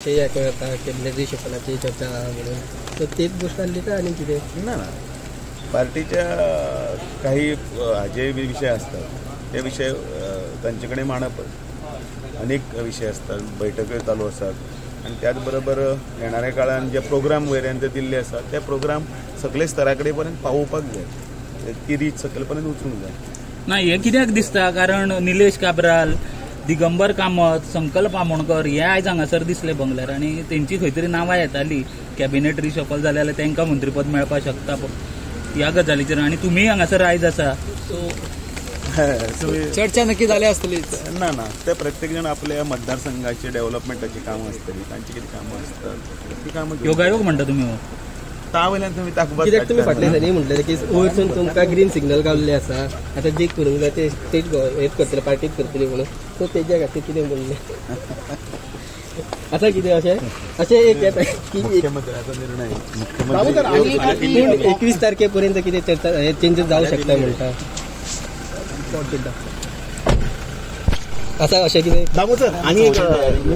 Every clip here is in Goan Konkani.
आता कॅबिनेट रिशफलाची चर्चा म्हणून तर तेच गोष्ट आणली का आनी कितें? ना ना, पार्टीच्या काही हाजे विशय आसतात ते विशय तांचे कडेन मांडप, अनेक विशय आसतात, बैठक्यो चालू आसात आनी त्याच बरोबर येणाऱ्या काळान जे प्रोग्राम वयल्यान ते दिल्ले आसात ते प्रोग्राम सगळे स्तरा कडेन पर्यंत पावोवपाक जाय, ती रीच सकयल पर्यंत वचूंक जाय. ना हें कित्याक दिसता कारण निलेश काब्राल, दिगंबर कामत, संकल्प आमोणकर हे आयज हांगासर दिसले बंगल्यार आनी तेंची खंय तरी नांवां येताली कॅबिनेट रिशफल जालें जाल्यार तांकां मंत्रीपद मेळपाक शकता ह्या गजालीचेर आनी तुमी हांगासर आयज आसा सो चर्चा नक्की जाली आसतली. ना ना, ते प्रत्येक जण आपल्या मतदारसंघाचे डेव्हलपमेंटाची कामां आसतली, तांची कितें कामां आसतात ती कामां. योगायोग म्हणटा तुमी ता वयल्यान तुमी ताकबात कित्याक तुमी फाटल्या दिसांनी म्हटलें की वयरसून तुमकां ग्रीन सिग्नल गावल्ले आसा, आतां जे करूंक जाय ते स्टेट हेच करतले, पार्टीच करतली म्हणून, सो तेज्या खातीर कितें म्हणलें आतां कितें अशें अशें एक येता की मुख्यमंत्र्याचो निर्णय मुख्यमंत्री 21 तारखे पर्यंत कितें चर्चा चेंजीस जावंक शकता म्हणटा आसा अशें कितें? दामू सर आनी एक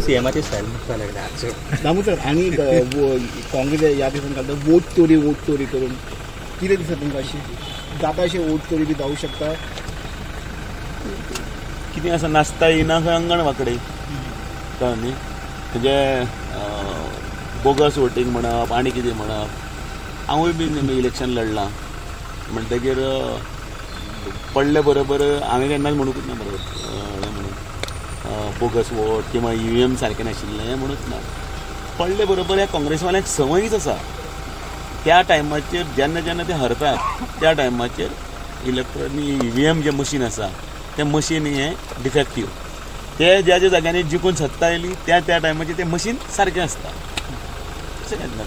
सीएमाची स्टायल मुखार लागल्या. दामू सर आनी एक काँग्रेस ह्या दिसान घालता वोट चोरी, वोट चोरी करून कितें दिसता तुमकां? अशी जाता अशें वोट चोरी बी जावूं शकता? कितें आसा नाचता येना खंय अंगण वांकडे, कळ्ळें न्ही? म्हणजे बोगस वोटींग म्हणप आनी कितें म्हणप. हांवूय बीन इलेक्शन लढलां म्हणटगीर पडले बरोबर हांवें केन्नाच म्हणूंकच ना बरोबर म्हणून बोगस वोट किंवा ईव्हीएम सारकें नाशिल्लें हें म्हणूच ना. पडले बरोबर ह्या काँग्रेसवाल्यांक संवयूच आसा त्या टायमाचेर जेन्ना जेन्ना ते हरतात त्या टायमाचेर इलेक्ट्रॉनीक ईव्हीएम जें मशीन आसा तें मशीन हें डिफेक्टीव, ते ज्या ज्या जाग्यांनी जिखून सत्ता आयली त्या त्या टायमाचेर तें मशीन सारकें आसता. अशें केन्ना.